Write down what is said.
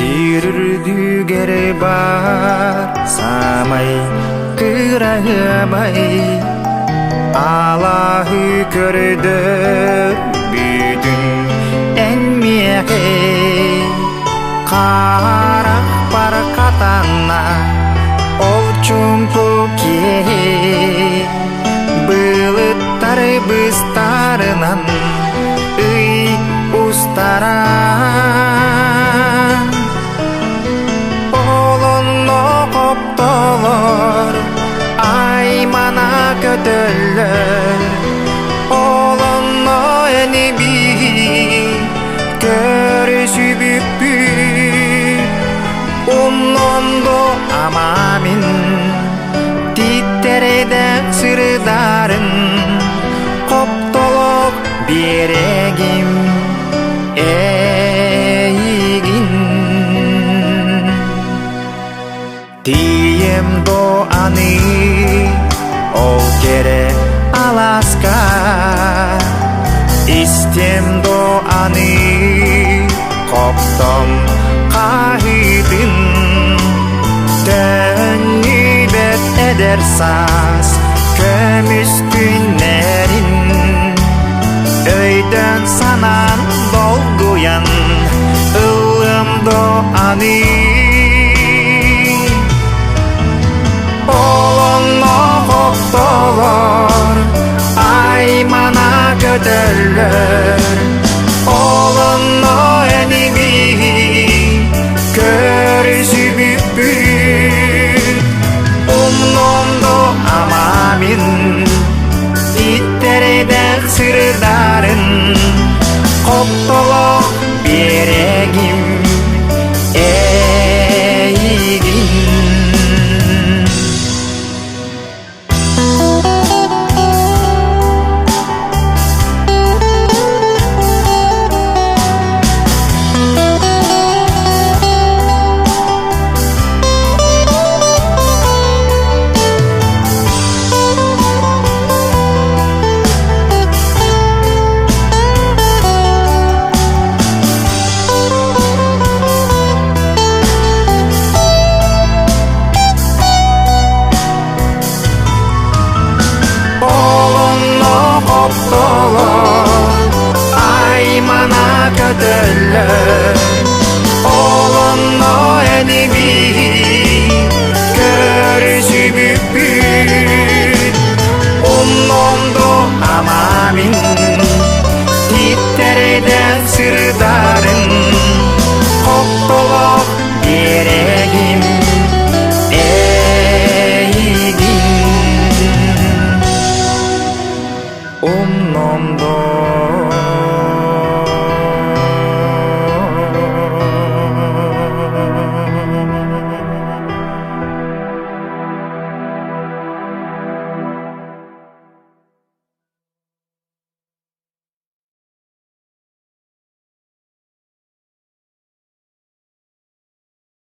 Сир үрдүгэр баар саамай кыраһыабай алаһы көрдөр бүтүн эн миэхэ харахпар хатанна ол чуумпу киэһэ былыттар быстарынан ый устара Олонно хоптолор аймана көтөллөр Олонно эни көрүсүбүппүт Умнондо амамин титтередек сырдарын Хоптолох биэрэгим эйигин Тиийэм до аны ол кэрэ алааска Истиэм до аны хоптом хаһыытын Төннүбэт эдэр саас көмүс күннэрин Өйдөн санаан долгуйан ыллым до аны Олонно хоптолор аймана көтөллөр Олонно эниги көрүсүбүппүт Умномдо амамин Иттередэх сырдарын Хоптолох биэрэгим эйигин. Олонно хоптолор аймана көтөллөр Олонно эниги көрүсүбүппүт Умнондо амамин титтереден сырдарын Хоптолох биэрэгим эйигин Умномдо.